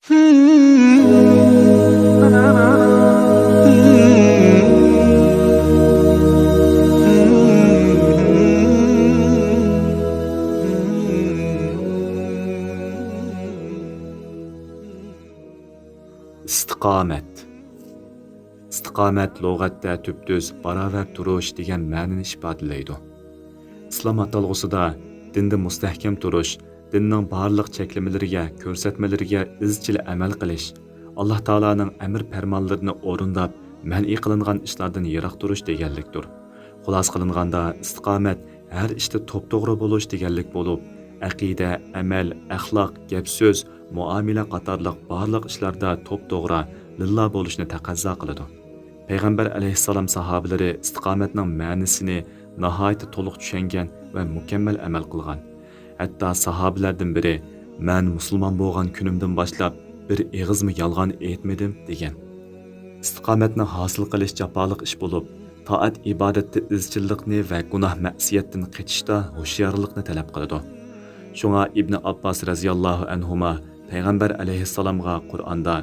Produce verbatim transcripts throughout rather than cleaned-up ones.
ئىستىقامەت. ئىستىقامەت لۇغەتتە تۈپتۈز، باراۋەر تۇرۇش دېگەن مەنىنى ئىپادىلەيدۇ. ئىسلام ئاتالغۇسىدا دىندا مۇستەھكەم تۇرۇش، دىننىڭ بارلىق چەكلىمىلىرىگە، كۆرسەتمىلىرىگە ئىزچىل ئەمەل قىلىش، ئاللا تائالانىڭ ئەمىر پەرمانلىرىنى ئورۇنداپ، مەنئى قىلىنغان ئىشلاردىن يىراق تۇرۇش دېگەنلىكتۇر. خۇلاسە قىلىنغاندا، ئىستىقامەت ھەر ئىشتا توپتوغرا بولۇش دېگەنلىك بولۇپ، ئەقىدە، ئەمەل، ئەخلاق، گەپ-سۆز، مۇئامىلە قاتارلىق بارلىق ئىشلاردا توپتوغرا، لىللا بولۇشنى تەقەززا قىلىدۇ. پەيغەمبەر ئەلەيھىسسالام ساھابىلىرى ئىستىقامەتنىڭ مەنىسىنى ناھايىتى تولۇق چۈشەنگەن ۋە مۇكەممەل ئەمەل قىلغان. ھەتتا ساھابىلەردىن بىرى، «مەن مۇسۇلمان بولغان كۈنۈمدىن باشلاپ بىر ئېغىزمۇ يالغان ئېيتمىدىم» دېگەن. ئىستىقامەتنى ھاسىل قىلىش جاپالىق ئىش بولۇپ، تائەت-ئىبادەتتە ئىزچىللىقنى ۋە گۇناھ-مەئسىيەتتىن قېچىشتا ھوشيارلىقنى تەلەپ قىلىدۇ. شۇڭا ئىبنى ئابباس رەزىياللاھۇ ئەنھۇما پەيغەمبەر ئەلەيھىسسالامغا قۇرئاندا،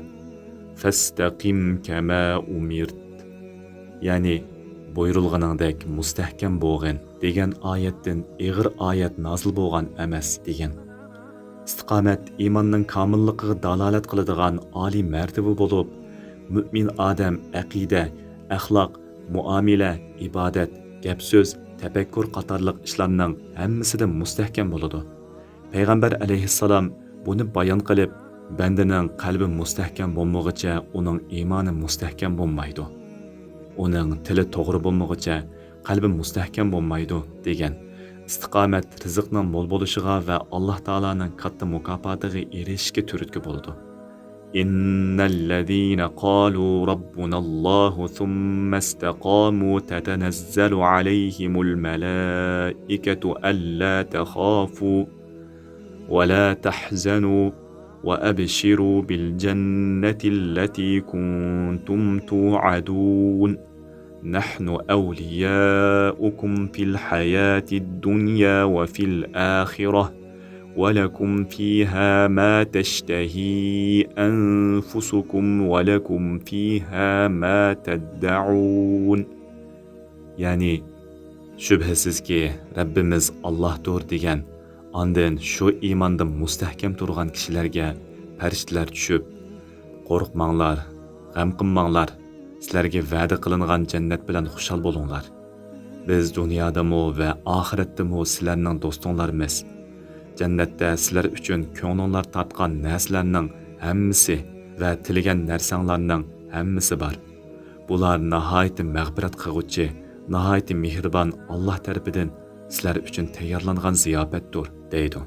«فەستەقىم كەما ئۇمىرت»، يەنى «بۇيرۇلغىنىڭدەك مۇستەھكەم بولغىن» دېگەن ئايەتتىن ئېغىر ئايەت نازىل بولغان ئەمەس، دېگەن. ئىستىقامەت ئىماننىڭ كامىللىقىغا دالالەت قىلىدىغان ئالىي مەرتىۋە بولۇپ، مۆمىن ئادەم ئەقىدە، ئەخلاق، مۇئامىلە، ئىبادەت، گەپ-سۆز، تەپەككۇر قاتارلىق ئىشلارنىڭ ھەممىسىدە مۇستەھكەم بولىدۇ. پەيغەمبەر ئەلەيھىسسالام بۇنى بايان قىلىپ، بەندىنىڭ قەلبى مۇستەھكەم بولمىغۇچە ئۇنىڭ ئىمانى مۇستەھكەم بولمايدۇ. ئۇنىڭ تىلى توغرا بولمىغۇچە قەلبى مۇستەھكەم بولمايدۇ، دېگەن. ئىستىقامەت رىزىقنىڭ مول بولۇشىغا ۋە ئاللا تائالانىڭ كاتتا مۇكاپاتىغا ئېرىشىشكە تۈرتكە بولىدۇ. إن الذين قالوا ربنا الله ثم استقاموا تتنزل عليهم الملائكة ألا تخافوا ولا تحزنوا وأبشروا بالجنة التي كنتم توعدون. نحن أولياؤكم في الحياة الدنيا وفي الآخرة ولكم فيها ما تشتهي أنفسكم ولكم فيها ما تدعون. يەنى، شۈبھىسىزكى، رەببىمىز ئاللاھتۇر دېگەن، ئاندىن شۇ ئىماندا مۇستەھكەم تۇرغان كىشىلەرگە پەرىشتىلەر چۈشۈپ، قورقماڭلار، غەم قىلماڭلار، سىلەرگە ۋەدە قىلىنغان جەننەت بىلەن خۇشال بولۇڭلار. بىز دۇنيادىمۇ ۋە ئاخىرەتتىمۇ سىلەرنىڭ دوستۇڭلارمىز. جەننەتتە سىلەر ئۈچۈن كۆڭلۈڭلار تارتقان نەرسىلەرنىڭ ھەممىسى ۋە تىلىگەن نەرسەڭلارنىڭ ھەممىسى بار. بۇلار ناھايىتى مەغپىرەت قىلغۇچى، ناھايىتى مېھرىبان ئاللاھ تەرىپىدىن سىلەر ئۈچۈن تەييارلانغان زىياپەتتۇر، دەيدۇ.